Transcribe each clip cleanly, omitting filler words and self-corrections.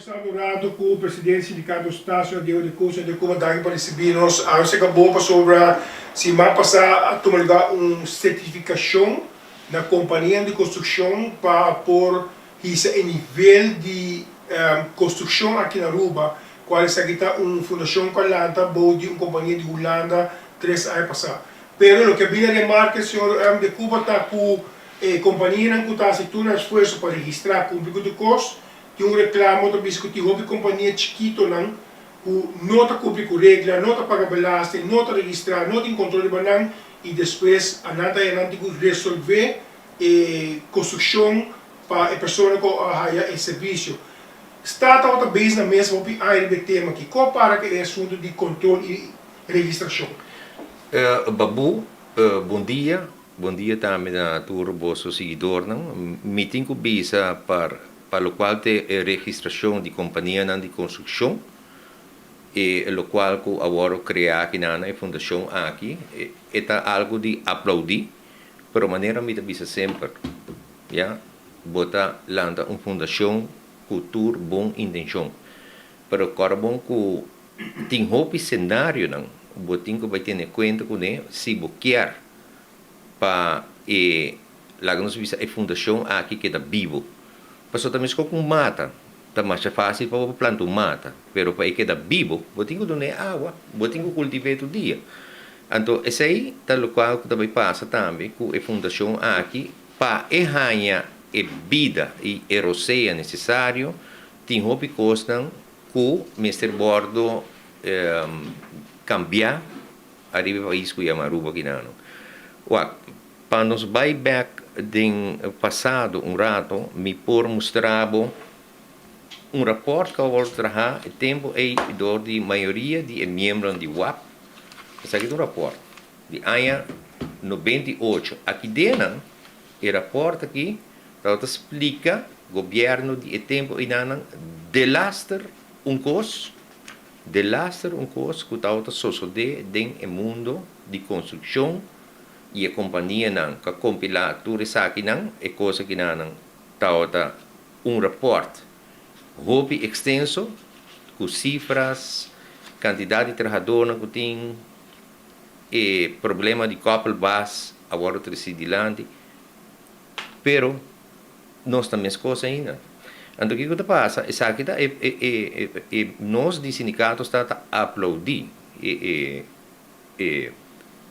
Kombersando un rato ku presidente sindikato Stasio Adeo de Koos de Cuba danki pa risibí nos. Awe se kabó pasobra siman pasá a tuma lugá un sertifikashon na kompanianan di konstrukshon pa por hisa e nivel di konstrukshon aki na Aruba, kual esaki ta un fundashon ku a lanta bou di un kompania di Hulanda tres aña pasá. Pero loke a bini a remarke señor de Cuba ta ku e kompanianan ku ta hasi tur nan esfuerso pa registrá kumpli ku tur kos, Tin un reklamo ta bisa ku tin hopi kompania chikitonan ku no ta kumpli ku regla, no ta paga belasting, no ta registrá, no tin kontrol riba nan i despues a nan ta haña nan tin ku resolvé e konstrukshon pa e persona ku a haya e servisio. Sta tabata bes na mes hopi aña riba e tema aki. Kon a para ku e asuntu di kontrol i registrashon? Babu, bon dia. Bon dia tambe na tur boso siguidornan. Mi tin ku bisa par Pa locual t'e e registracion di companianan di construccion, e locual cu a wordo crea aki na e fundacion aki, e ta algo di aplaudi, pero manera mi ta bisa semper, ya, bo ta lanta un fundacion cu tur bon intencion, pero corda bon cu tin hopi scenarionan bo tin cu bay tene cuenta cune si bo kier pa e, laga nos bisa, e fundashon aki keda bibu. Pasobra ta meskos ku un mata, ta masha fásil pa bo planta un mata, pero pa e keda bibu, bo tin ku dun'é awa, bo tin ku kultiv'é tur dia. Anto esei ta lokual ku ta bai pasa tambe ku e fundashon aki, pa e haña e bida i e rosea nesesario, tin hopi kosnan ku mester wòrdu kambiá. Ariba e pais ku yama Aruba kinano. Wak, pa nos bai bek den pasado un rato, mi por mustra bo un raport ku a wòrdu traha e tempu ei dor di mayoria di e miembronan di wap. Esaki ta un raport di aña 98. Aki denan e raport aki tabata splika gobièrnu di e tempu einanan delaster un kos. Delaster un kos ku tabata sosodé den e mundo di konstrukshon i e kompanianan ku a kompilá tur esakinan, e kos akinanan tabata un rapòrt hopi ekstenso ku sifras, kantidat di trahadónan ku tin, e problema di kòpelbas a wòrdu tresí dilanti, pero Nos ta meskos ainda. Anto kiko ta pasa? Esaki ta e e e nos di sindikato sta ta aplaudí e e e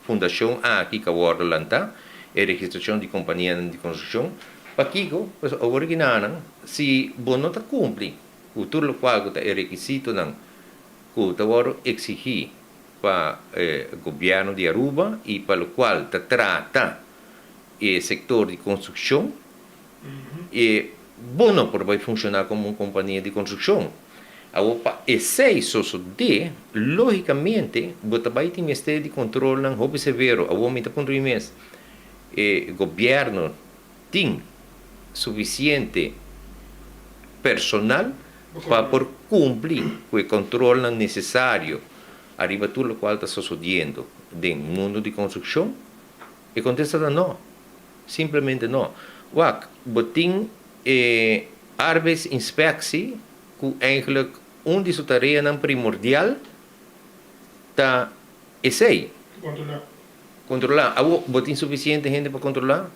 fundashon aki ku a wòrdu lantá, e registrashon di kompanianan di konstrukshon. Pakiko? Pasobra awor ki nan si bo no ta kumpli ku tur lokual ku ta e rekisitonan ku ta wòrdu eksigí pa e gobièrnu di Aruba i pa lokual ta trata e sector di construccion e bo no por bay funciona como un compania di construccion. Awor pa esey sosode, logicamente bo ta bay tin mester di controlnan hopi severo. Awor mi ta puntra mi mes, e gobierno tin suficiente personal pa por cumpli cu e controlnan necesario ariba tur locual ta sosodiendo den mundo di construccion? E kontesta ta no. Simplemente no. Wak, bo tin e Arbeidsinspectie ku eigenlijk un di su tareanan primordial ta esei. Kontrolá. Kontrolá. Awor, bo tin sufisiente hende pa kontrolá?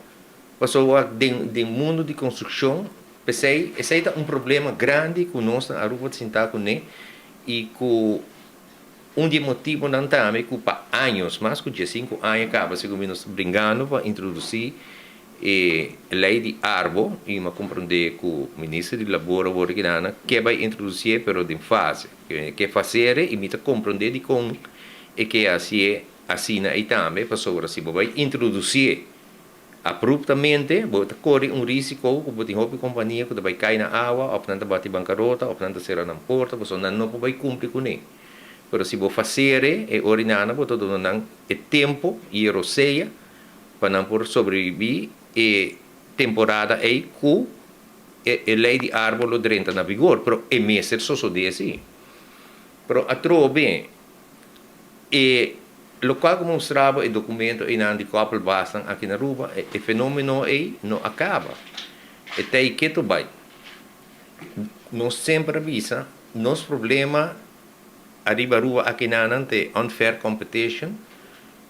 Pasobra wak, den den mundu di konstrukshon, p'esei esei ta un problema grandi ku nos na Aruba ta sinta kuné i ku Un di e motibonan tambe ku pa años, mas ku diesinku aña kaba segun mi nos ta bringando pa introdusí e lei di Arbo i mi a komprondé ku Minister di Labor awor di kidana ke bai introdusié pero den fase. Ke fasere i mi ta komprondé dikon e ke hasié asina ei tambe pasobra si bo bai introdusié Abruptamente bo ta kore un risiko ku bo tin hopi kompania ku ta bai kai na awa òf nan ta bati bankarota òf nan ta sera nan porta pasobra nan no por bai kumpli kuné. Pero si bo fasere e orinana bo ta duna nan e tempu i e rosea pa nan por sobrebibí e temporada ei ku e lei di arbo lo drenta na vigor. Pero e mester sosodé si. Pero atrobe E lokual ku mustra bo e dokumento einan di koppelbaasnan aki na Aruba, e fenomeno ei no a kaba. E ta ei ketu bai. Nos semper a bisa, nos problema ariba Aruba akinanan ta e unfair competition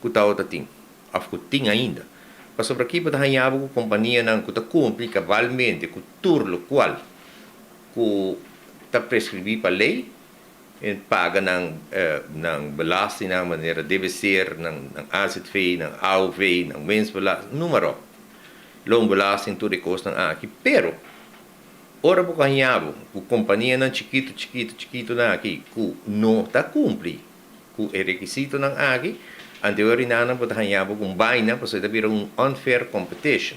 ku tabata tin, òf ku tin ainda. Pasobra aki bo ta haña bo ku kompanianan ku ta kumpli kabalmente ku tur lokual ku ta preskribí pa lei, en paga nan nan belastingnan manera debe ser, nan nan azv, nan aov, nan winstbelasting, noem maar op. Loonbelasting, tur e kosnan aki. Pero, ora bo ku haña bo ku kompanianan chikitu, chikitu, chikitunan aki ku no ta kumpli ku e rekisitonan aki, anteorinanan bo ta haña bo ku un baina pasobra e ta bira un unfair competition.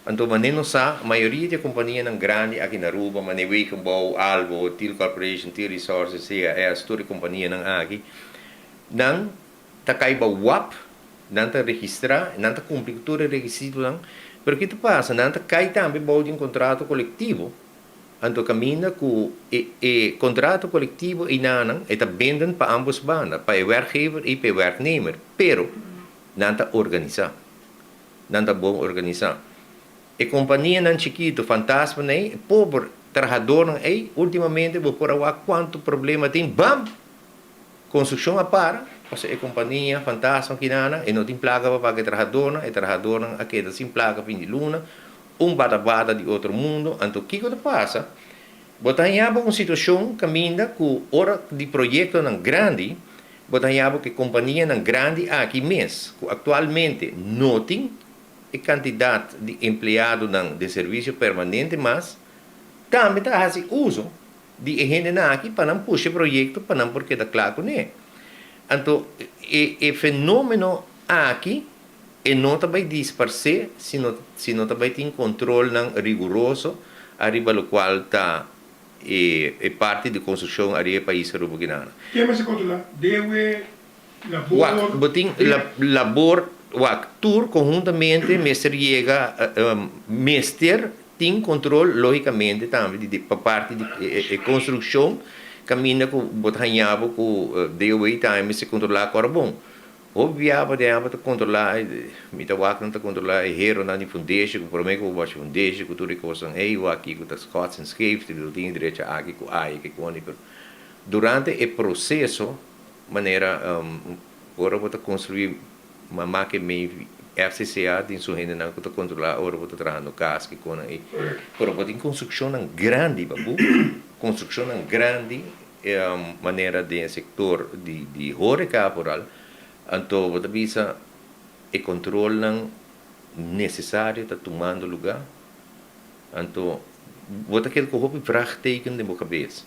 Anto mane nos sa, mayoria di e kompanianan grandi aki na Aruba, mane Wegenbouw, Albo, Thiel Corporation, Thiel Resources, CAS, tur e kompanianan aki, nan ta kai ba wap, nan ta registrá, nan ta kumpli ku tur e rekisitonan, pero ki ta pasa? Nan ta kai tambe bou di un kontrato kolektivo, anto kaminda ku e e kontrato kolektivo einanan e ta bindend pa ambos banda, pa e werkgever i pa e werknemer, pero nan ta organisá. Nan ta bon organisá. E kompanianan chikitu, fantasmanan ei, e pober trahadornan ei, ultimamente bo por a wak kuantu problema tin, bam! Konstrukshon a para, pasobra e kompania fantasma kinanan e no tin plaka pa paga e trahadornan, e trahadornan a keda sin plaka fin di luna, un bada-bada di otro mundo. Anto kiko ta pasa? Bo ta haña bo un situashon kaminda ku ora di proyektonan grandi, Bo ta haña bo ku e kompanianan grandi aki mes, ku aktualmente no tin e kantidat di empleadonan den servisio permanente mas, tambe ta hasi uso di e hendenan aki pa nan pusha e proyekto pa nan por keda kla kuné. Anto e e fenómeno aki e no ta bai disparsé si no si no ta bai tin kontrolnan riguroso ariba lokual ta E e parti di konstrukshon ariba e pais Aruba Guinana. Ken mester kontrolá? Dewe, labor. Wak, bo tin labor, wak, tur konhuntamente mester yega, mester tin kontrol logikamente tambe di pa parti di e konstrukshon kaminda ku bo ta haña bo ku DOW tambe mester kontrolá ku ora bon. Hopi bia pa den ta kontrolá, mi ta wak nan ta kontrolá e heronan di fundeshi ku promé ku bo basha fundeshi ku tur e kosnan ei wak aki ku ta schots en scheef te tin e drecha aki ku ai ku koni pero durante e proseso manera ora bo ta konstruí mama ke mei FCCA tin su hendenan ku ta kontrolá ora bo ta trahando kas ki konan ei pero bo tin konstrukshonnan grandi babu konstrukshonnan grandi. E manera den e sector di horeca vooral, anto bo ta bisa e controlnan necesario ta tumando lugar, anto bo ta keda cu hopi vraagteken den bo cabes.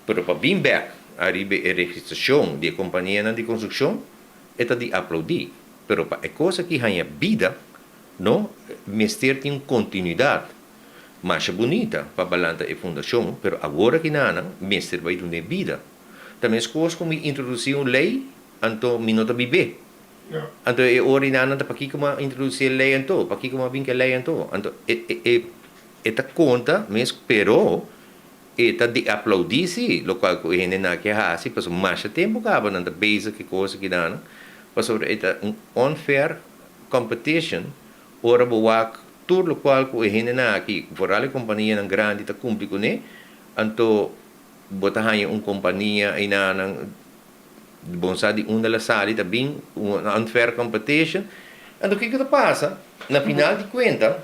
Pero pa bin bek ariba e registracion di e companianan di construccion e ta di aplaudi, pero pa e cos aki haña bida no mester tin un continuidad. Masha bunita pa balanta e fundashon, pero awor aki nanan mester bai dun'é bida. Ta meskos ku mi introdusí un lei, anto mi no ta bib'é. Anto e ora di nanan ta pakiko mi a introdusí e lei anto? Pakiko mi a bin ku e lei anto? Anto e e e ta konta mes, pero e ta di aplaudí sí lokual ku e hendenan aki a hasi, pasobra masha tempu kaba nan ta bezig ku e kos aki nanan, pasobra e ta un unfair competition ora bo wak Tur lokual ku e hendenan aki, vooral e kompanianan grandi ta kumpli kuné, anto bo ta haña un kompania einanan bon sa di unda la sali ta bin un unfair competition. Anto kiko ta pasa? Na final di kuenta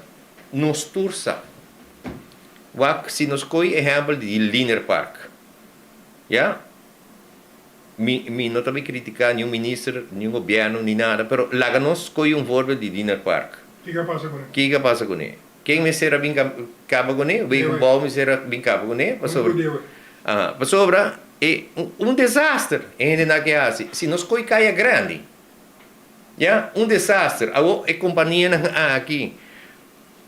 nos tur sa. Wak si nos koy ehèmpel di Linear Park, ya. Mi mi no ta bay critica niun minister, niun gobierno, ni nada, pero laga nos scoge un voorbeeld di Dinner Park. Kiko a pasa kuné? Kiko a pasa kuné? Ken mester a bin caba kuné? Wegenbouw mester a bin caba kuné? Pasobra, aha, pasobra e un desaster e hendenan ke haci. Si nos scoge Caya Grandi, ya, un desaster. Awo e companianan aki,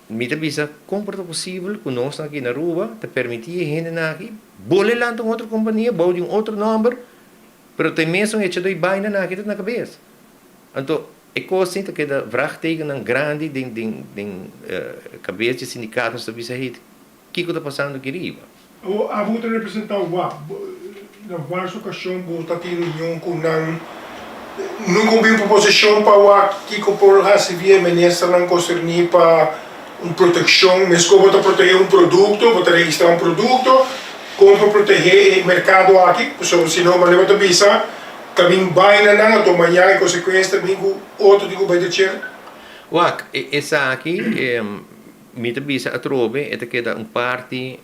Mi ta bisa, kon por ta posibel ku nos aki na Aruba ta permití e hendenan aki bole lanta un otro kompania bou di un otro nòmber, pero ta e mesun echadó i bainanan aki ta na kabes? Anto e kos sin ta keda vraagtekennan grandi den den den kabes di e sindikato. Nos ta bisa, hey, kiko ta pasando aki riba? Awor abo ta representá wak. Na vários okashon bo ta tin reunion ku nan. Nunka un bin proposishon pa wak kiko por hasi via e ministernan konserní pa Un protekshon, meskos bo ta protehé un produkto, bo ta registrá un produkto, kon pa protehé e merkado aki, pasobra si no manera bo ta bisa ta bin bainanan anto mañan e konsekuensia ta bin ku otro tin ku bai ta cher. Wak, esaki mi ta bisa atrobe e ta keda un parti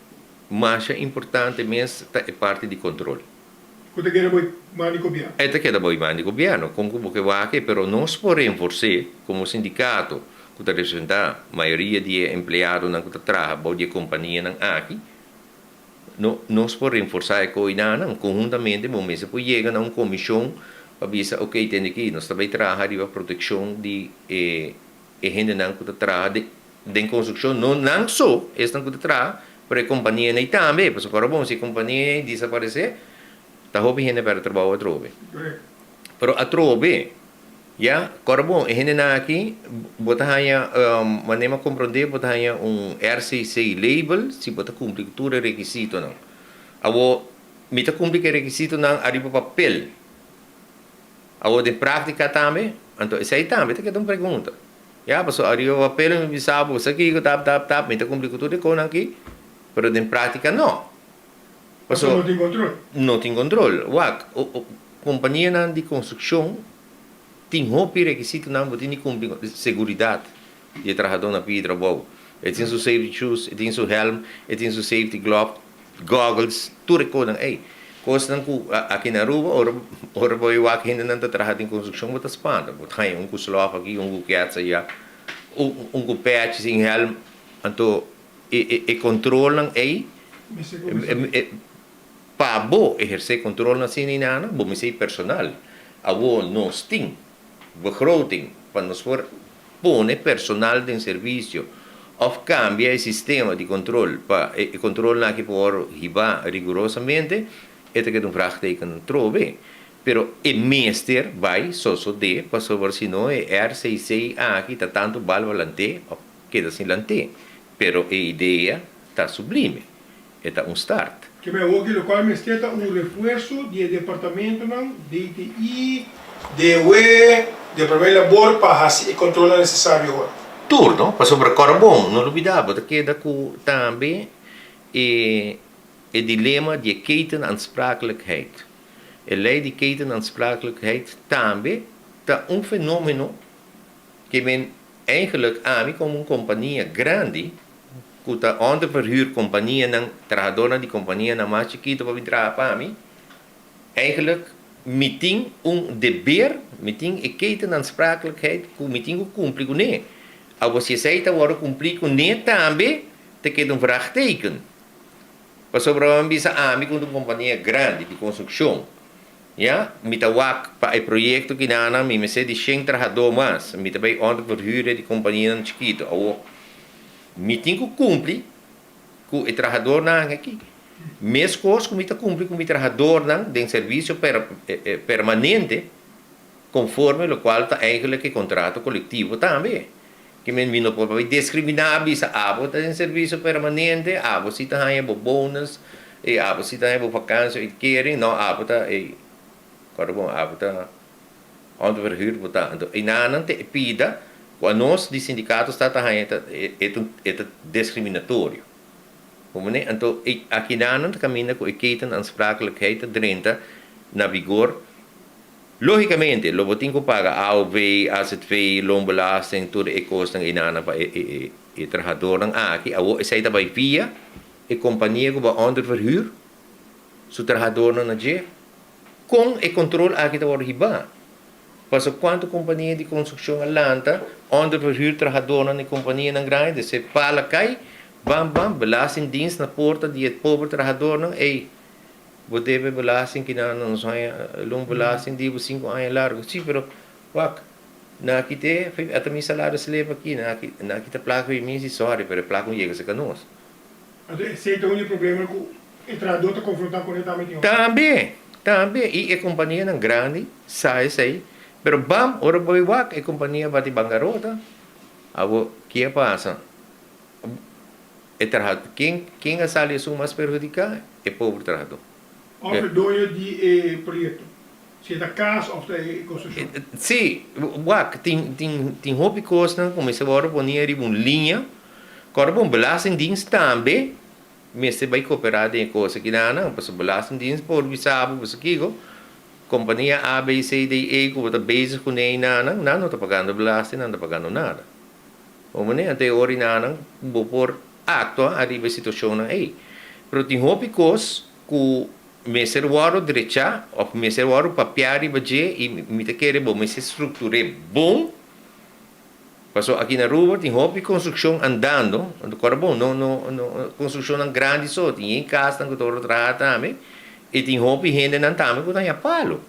masha importante mes ta e parti di kontrol. Ku ta keda bo man di gobièrnu. E ta keda bo man di gobièrnu. Kon ku bo ke wak e, pero nos por renfors'é komo sindikato ku ta representá mayoria di e empleadonan ku ta traha bou di e kompanianan aki, no nos por renforsá e koinannan. Konhuntamente bo mester por yega na un komishon pa bisa, okey, tende aki nos ta bai traha riba protekshon di e e hendenan ku ta traha den den konstrukshon, no nan so esnan ku ta traha, pero e kompanianan ei tambe, pasobra ora bon si e kompania ei disaparesé ta hopi hende pèrdè trabou atrobe. Pero atrobe, ya, kòrda bon, e hendenan aki bo ta haña, manera mi a komprondé, bo ta haña un RCC label si bo ta kumpli ku tur e rekisitonan. Awor, mi ta kumpli ku e rekisitonan ariba papel. Awor den práktika tambe? Anto esei tambe ta keda un pregunta. Ya, pasobra ariba papel mi bisa bo sa kiko tap tap tap, mi ta kumpli ku tur e kosnan aki, pero den práktika no. Pasobra no tin kontrol. No tin kontrol. Wak, kompanianan di konstrukshon tin hopi rekisitonan bo tin di kumpli ku seguridat di e trahadó na pidi trabou. E tin su safety shoes, e tin su helm, e tin su safety glove, goggles, tur e kosnan ey. Kosnan ku aki na Aruba ora ora bo e wak hendenan ta traha den konstrukshon bo ta spanta. Bo ta haña un ku slòf aki, un ku kèts aya, un ku pèchi sin hèlm. Anto e e e kontrolnan ey pa bo ehersé kontrolnan asina y nana bo mester e personal. Awor nos tin begroting pa nos por pone personal den servisio òf kambia e sistema di kontrol pa e kontrolnan aki por wòrdu hibá rigurosamente, e ta keda un vraagteken trobe. Pero e mester bai sosodé pasobra si no e RCC aki ta tantu bal balant'é òf keda sin lant'é. Pero e idea ta sublime. E ta un start. Ke men hoki lokual mester ta un refuerso di e departamentonan DTI, DW, Departamento di Labor pa hasi e kontrolnan nesesario ora. Tur no, pasobra kòrda bon, no lubidá bo ta keda ku tambe e e dilema di e ketenaansprakelijkheid. E lei di ketenaansprakelijkheid tambe ta un fenomeno ke men eigenlijk ami komo un kompania grandi ku ta onderverhuur kompanianan, trahadornan di kompanianan mas chikitu pa bin traha pa mi, eigenlijk mi tin un deber, mi tin e ketenaansprakelijkheid ku mi tin ku kumpli kuné. Awor si esei ta wòrdu kumplí kuné tambe ta keda un vraagteken. Pasobra bo a bisa ami ku ta un kompania grandi di konstrukshon, ya, mi ta wak pa e proyekto kinanan mi mester di shen trahadó mas, mi ta bai onderverhuur di kompanianan chikitu. Awor Mi tin ku kumpli ku e trahadornan aki, meskos ku mi ta kumpli ku mi trahadornan den servisio permanente, konforme lokual ta eigenlik e kontrato kolektivo tambe. Ke men mi no por bai diskriminá a bisa abo ta den servisio permanente, abo si ta haña bo bonus, i abo si ta haña bo vakantie uitkering, no abo ta, ey, kòrda bon, abo ta. Onderverhuurd bo ta. Anto enanan ta e pida ku anos di sindikato sta ta haña ta e ta e ta diskriminatorio. Komprendé? Anto e akinanan ta kaminda ku e ketenaansprakelijkheid ta drenta na vigor. Lógikamente lo bo tin ku paga AOV, AZV, loonbelasting, tur e kosnan enanan pa e e e trahadornan aki. Awor esei ta bai via e kompania ku bo a onderverhuur su trahadornan na dje. Kon e kontrol aki ta wòrdu hibá? Pasobra kuantu kompania di konstrukshon a lanta onderverhuur trahadónan di kompanianan grandi, des e pala kai, bam bam, belastingdienst na porta di e pober trahadórnan, ey, bo debe belasting kinan nos haña loonbelasting di bo sinku aña largu. Sí, pero wak, nan a kit'é, ata mi salario slep aki, nan a nan a kita plaka di mi, sí, sorry, pero e plaka no yega serka nos. Anto esei ta un di e problema ku e trahadó ta konfrontá kuné tambe tin ora. Tambe, tambe. I e kompanianan grandi sa esei. Pero bam, ora bo bai wak e kompania bati bankarota, abo ke a pasa? E trahadó, ken ken a sali esun mas perhudiká? E pober trahadó. Òf e doño di e proyekto, si e ta kas òf ta e konstrukshon. Sí, wak, tin tin tin hopi kosnan ku mester wòrdu pone riba un liña. Kòrda bon, Belastingdienst tambe mester bai koperá den e kos aki nan, pasobra Belastingdienst por bisa bo pasobra kiko, kompania A, B, C, D, E ku bo ta bezig kuné einan, nan no ta pagando belasting, nan no ta pagando nada. Bo manera, anto e ora einan bo por aktua ariba e situashonnan ei. Pero tin hopi kos ku mester wòrdu drechá òf mester wòrdu papiá riba dje i mi ta kere bo mester struktur'é bon. Pasobra aki na Aruba tin hopi konstrukshon andando, anto kòrda bon, no no no konstrukshonnan grandi so, tin yen kasnan ku ta wòrdu traha tambe i tin hopi hendenan tambe ku ta haña palo.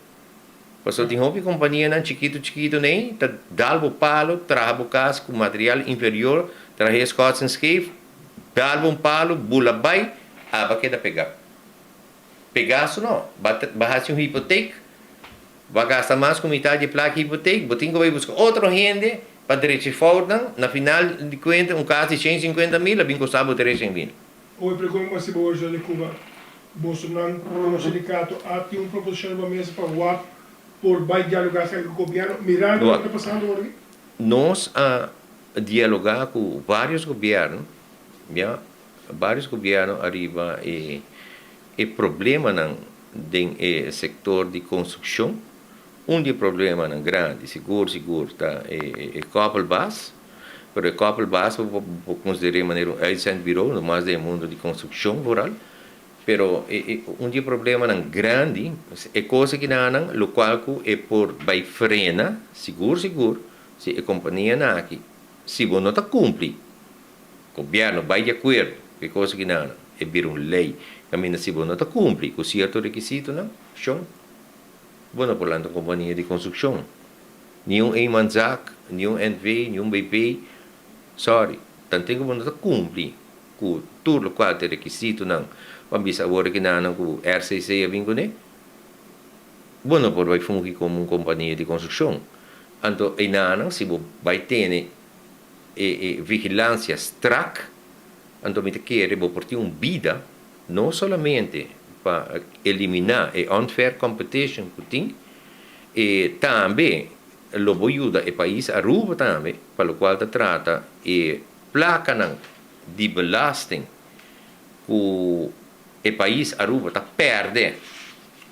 Pasobra tin hopi kompanianan chikitu chikitu nei ta dal bo palo, traha bo kas ku material inferior, traha e schots en scheef, dal bo un palo, bula bai, aba keda pegá. Pegá su no, ba ba hasi un hipotek, ba gasta mas ku mitad di e plaka hipotek, bo tin ku bai buska otro hende pa drecha e foutnan, na final di kuenta un kas di 150 mil a bin kosta bo 300 mil. Oe pregunta pa si bo José de Cuba, bosonan komo sindikato a tin un proposishon riba mesa pa wak por bai dialogá esaki ku gobièrnu mirando loke ta pasando awor aki? Nos a dialogá ku vários gobièrnu, ya, Varios gobierno ariba e e problemanan den e sector di construccion. Un di e problemanan grandi sigur sigur ta e e koppelbaas, pero e koppelbaas bo por consider'e manera un uitzendbureau, no mas den e mundo di construccion vooral. Pero e e un di e problemanan grandi e cos akinanan locual cu e por bay frena sigur sigur si e companianan aki si bo no ta cumpli. Gobièrnu bai di akuerdo ku e kos akinan, e bira un lei. Kaminda si bo no ta kumpli ku sierto rekisitonan, shon, bo no por lanta un kompania di konstrukshon. Ni un eenmanszaak, ni un NV, ni un BV. Sorry, tanten ku bo no ta kumpli ku tur lokual ta e rekisitonan pa bisa awor akinan ku RCC a bin kuné, bo no por bai fungi komo un kompania di konstrukshon. Anto einanan si bo bai tene e e vigilancia strak, anto mi ta kere bo por tin un bida no solamente pa elimina e unfair competition cu tin, e tambe lo bo yuda e pais Aruba tambe pa locual ta trata e placanan di belasting cu e pais Aruba ta perde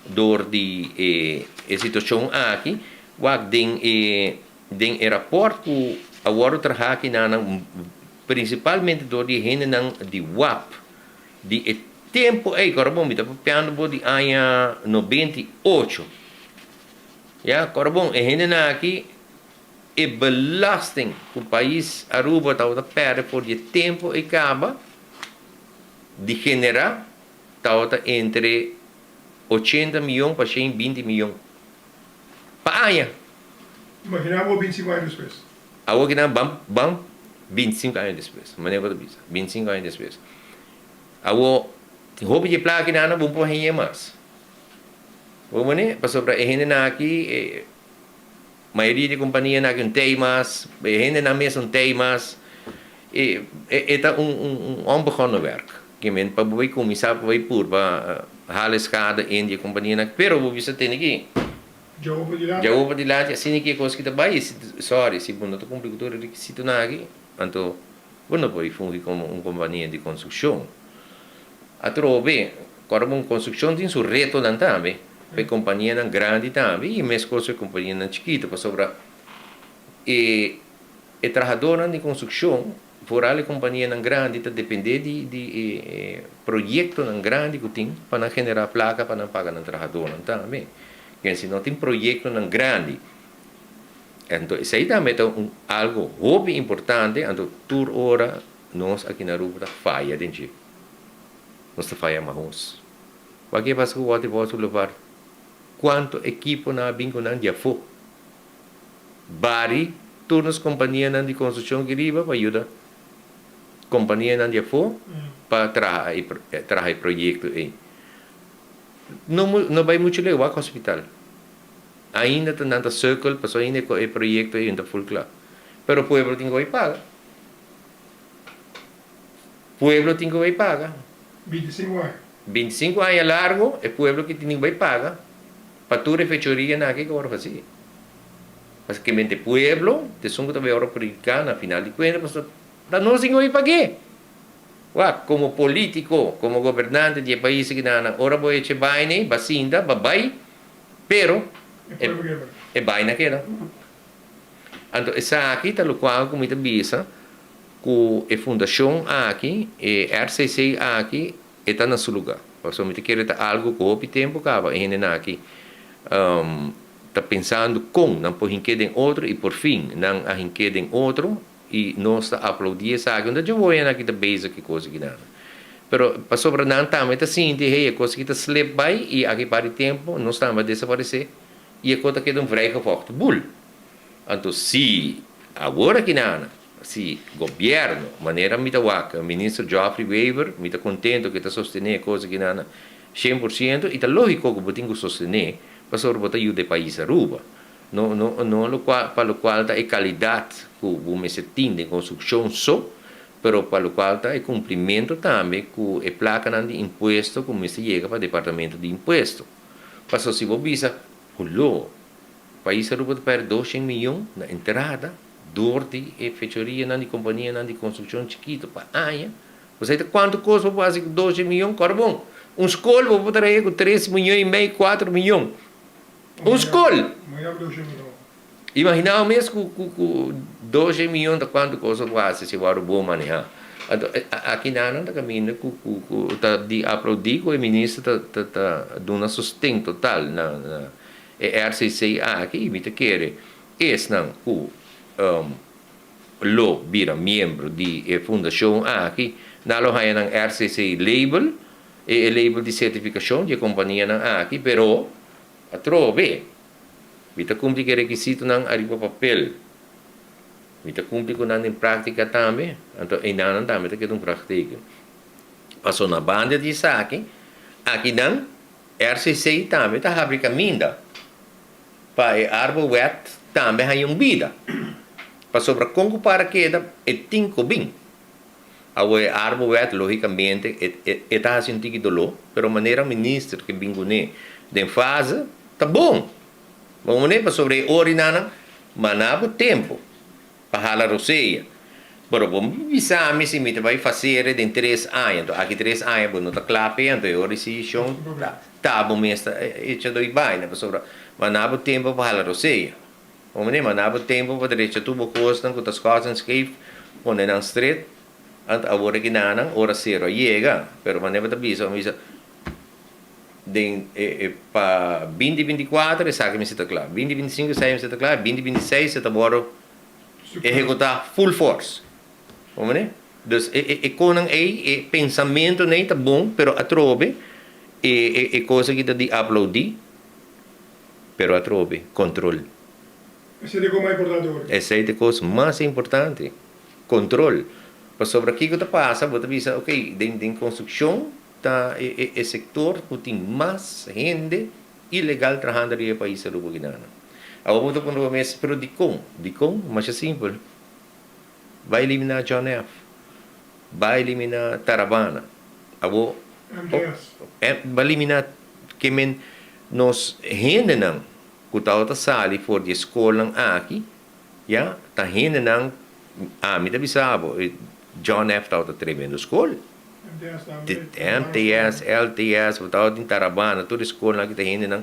door di e e situacion aki, wak den e Den e raport ku a wòrdu traha kinanan prinsipalmente dor di e hendenan di wap di e tempu ei, kòrda bon mi ta papiando bo di aña 98, ya, kòrda bon e hendenan aki e belasting ku pais Aruba tabata pèrdè for di e tempu ei kaba di generá tabata entre 80 miyon pa 120 miyon. Pa aña. Imagina bo 25 aña despues. Awor ki nan ban ban 25 aña despues. Manera bo ta bisa. 25 aña despues. Awor tin hopi dje plaka ki nan bo no por hañ'é mas. Bo mane? Pasobra e hendenan aki e mayoria di kompanianan aki un tei mas, e hendenan mes un tei mas. E e ta un un un onbegonnen werk. Ke men pa bo bai kuminsá pa bai purba hala e skada en di e kompanianan aki, pero bo bisa tene ki Djawo pa dilanti asina ki e kos ki ta bai, sorry si bo no ta kumpli ku tur e rekisitonan aki, anto bo no por fungi komo un kompania di konstrukshon. Atrobe, kòrda bo un konstrukshon tin su retonan tambe, pa e kompanianan grandi tambe i meskos pa e kompanianan chikitu, pasobra e e trahadónan di konstrukshon Vooral e kompanianan grandi ta dependé di di e proyektonan grandi ku tin pa nan generá plaka pa nan paga nan trahadónan tambe. Ken si no tin proyektonan grandi, anto esei tambe ta un algu hopi importante, anto tur ora nos aki na Aruba ta faya den dje. Nos ta faya mahos. Wak ke pasa ku Waterfalls Boulevard? Kuantu ekiponan a bin ku nan di afó? Bari tur nos kompanianan di konstrukshon aki riba pa yuda kompanianan di afó pa traha e traha e proyekto ei. No no bai muchu leu wak hospital. Ainda ta nan ta sukkel pasobra ainda e proyekto ei no ta ful kla. Pero pueblo tin ku bai paga. Pueblo tin ku bai paga. 25 aña. 25 aña largo e pueblo ki tin ku bai paga pa tur e fechorianan aki ku a wòrdu hasi. Pasobra mente pueblo ta esun ku ta bai ora prediká na final di kuenta pasobra. Ta nos tin ku bai pag'é. Wak, komo polítiko, komo gobernante di e pais aki nan, ora bo echa e baina ei, ba sinta, ba bai, pero e baina keda. Anto esaki ta lokual ku mi ta bisa ku e fundashon aki, e RCC aki, e ta na su lugá. Pasobra mi ta kere ta algu ku hopi tempu kaba e hendenan aki ta pensando kon nan por hink'é den otro i por fin nan a hink'é den otro i nos ta aplaudí esaki. No ta dje woyo nan aki ta bezig ku e kos aki nan. Pero pasobra nan tambe ta sinti, hey, e kos aki ta slip bai i aki par di tempu nos tambe a desaparesé i e kos ta keda un vrijgevochten boel. Anto si awor aki nan, si gobierno, manera mi ta wak Minister Geoffrey Wever, mi ta contento cu e ta sostene e cos aki nan 100% y ta logico cu bo tin cu sostene pasobra bo ta yuda e pais Aruba. No, no, no locual, pa locual ta e calidad cu bo mester tin den construccion so, pero pa locual ta e cumplimento tambe cu e placanan di impuesto cu mester yega pa Departamento di Impuesto. Pasobra si bo bisa, Huló, Pais Aruba ta perde 200 miyon na entrada door di e fechorianan di companianan di construccion chikito pa aña. Bo sa ta cuanto cos bo por haci cu 200 miyon? Cor bon, un scol bo por traha cu 3 miyon y mei, 4 miyon. Un scol! Imagina bo mes cu cu 200 miyon ta cuanto cos bo por haci si bo worde bon maneha. Anto aki nan ta caminda cu cu ta di aplaudi cu e minister ta ta ta duna sosten total na na E RCC aki mi ta kere esnan ku lo bira miembro di e fundashon aki nan lo haña nan RCC label, e label di sertifikashon di e kompanianan aki, pero atrobe mi ta kumpli ku e rekisitonan ariba papel, mi ta kumpli ku nan den práktika tambe, anto einanan tambe ta keda un vraagteken. Pasobra na banda di esaki, akinan RCC tambe ta habri kaminda pa e Arbowet tambe haña un bida. Pasobra kon ku para keda e tin ku bin. Awor e Arbowet logicamente e ta hasi un tiki doló, pero manera minister ke bin kuné den fase ta bon. Bo manera pasobra e orinanan manda bo tempu. Pa hala rosea. Pero bo bisa mi si mi ta bai facere den tres aña. Anto aki tres aña bo no ta cla p'e, anto e ora si shon ta bo mes ta echa doi baina pasobra manda bo tempo pa hala rosea. Bo mane manda bo tempo pa drecha tur bo cosnan cu ta schors en scheef pone nan stret. Anto awor aki nanan ora cero a yega. Pero mane bo ta bisa, bo bisa den e pa 2024 esaki mester ta cla, 2025 esaki mester ta cla, 2026 e ta worde ehekutá full force. Bo mane? Dus e e e konan ei, e pensamentonan ei ta bon, pero atrobe e e e kos aki ta di aplaudí, pero atrobe kontrol. Esei ta e kos mas importante ora. Esei ta e kos mas importante, kontrol. Pasobra kiko ta pasa, bo ta bisa, ok, den den konstrukshon ta e e e sektor ku tin mas hende ilegal trahando riba e pais Aruba Guinana. Awor bo ta puntra bo mes, pero dikon? Dikon? Masha simpel. Bai eliminá John F. Bai eliminá Tarabana. Awor, MTS. Bai eliminá ke men nos hendenan ku tabata sali for di e skolnan aki, ya, ta hendenan, ami ta bisa bo, John F. tabata tremendo skol. MTS, LTS, bo tabata tin Tarabana, tur e skolnan aki ta hendenan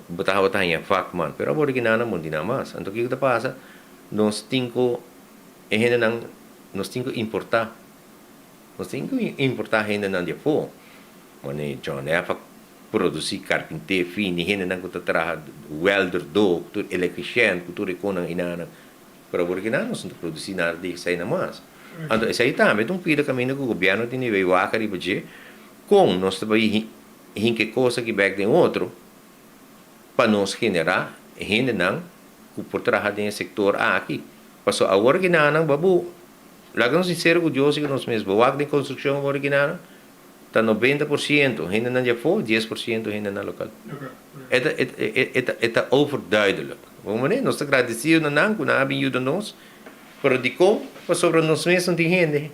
bo tabata haña vakman. Pero awor ki nan a monti nan mas. Anto kiko ta pasa? Nos tin ku e hendenan, nos tin ku importá. Nos tin ku importá hendenan di afó. Wanneer John F. a produsí karpinté fini, hendenan ku ta traha welder dó, tur elektrishèn, ku tur e konan einanan. Pero awor ki nan nos no ta produsí nada di esei nan mas. Anto esei tambe ta un pida kaminda ku gobièrnu tin di bay wak riba dje kon nos ta bay hinka e kos aki bèk den otro pa nos generá hendenan ku por traha den e sektor aki. Pasobra awor ki nan babu, laga nos sinsero ku Dios i ku nos mes, bo wak den konstrukshon awor ki nan ta 90% hendenan di afó, 10% hendenan lokal. E ta e ta e ta overduidelijk. Bo manera nos ta gradesido na nan ku nan a bin yuda nos, pero dikon? Pasobra nos mes no tin hende.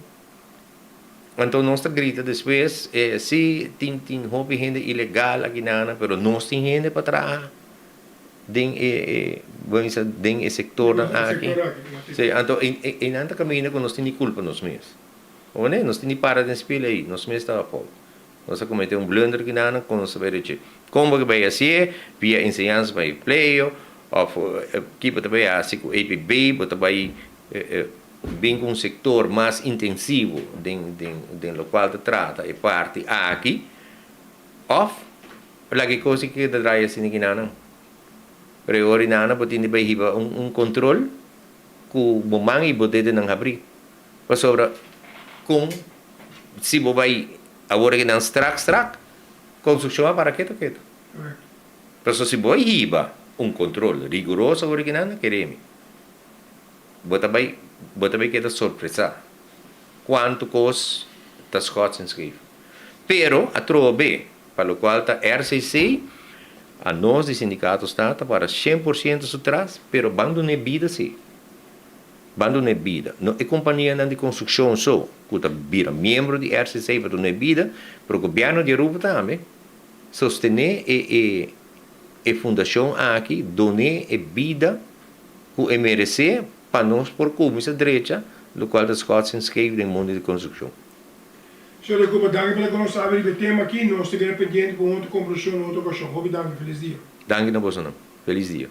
Anto nos ta grita despues, e si tin tin hopi hende ilegal aki nan, pero nos tin hende pa traha. Den e e bo bisa den e sectornan aki. Si, anto einan ta caminda cu nos tin di culpa nos mes. Bo mane? Nos tin di para den spil ei, nos mes ta afo. Nos a comete un blunder kinanan cu nos ta bay rechi. Con bo ke bay hacié? Via enseñansa pa empleo of ki bo ta bay haci cu APB? Bo ta bay bin cu un sector mas intensivo den den den locual ta trata e parti aki of Laga e kos ki ta draai asina ki nan. Pero e ora nan bo tin di bai hiba un control ku bo man i bo dedenan habrí. Pasobra kon si bo bai awor aki nan strak strak, konstrukshon a para ketu ketu. Pasobra si bo hiba un control riguroso awor aki nan, kere mi, bo ta bai bo ta bai keda sorpresá kuantu kos ta schots en scheef. Pero atrobe Pa locual ta RCC, a nos di sindicato sta ta para 100% su tras, pero ban dun'e bida si. Ban dun'e bida. No e companianan di construccion so cu ta bira miembro di RCC pa dun'e bida, pero gobierno di Aruba tambe sostene e e e fundacion aki, dun'e e bida cu e merece pa nos por cuminsa drecha locual ta schots en scheef den mundo di construccion. Señor de Cuba, danki pa loke nos sabi riba e tema aki. Nos ta keda pendiente pa un otro kombersashon na otro okashon. Hopi danki. Felis dia. Danki na bosonan. Felis dia.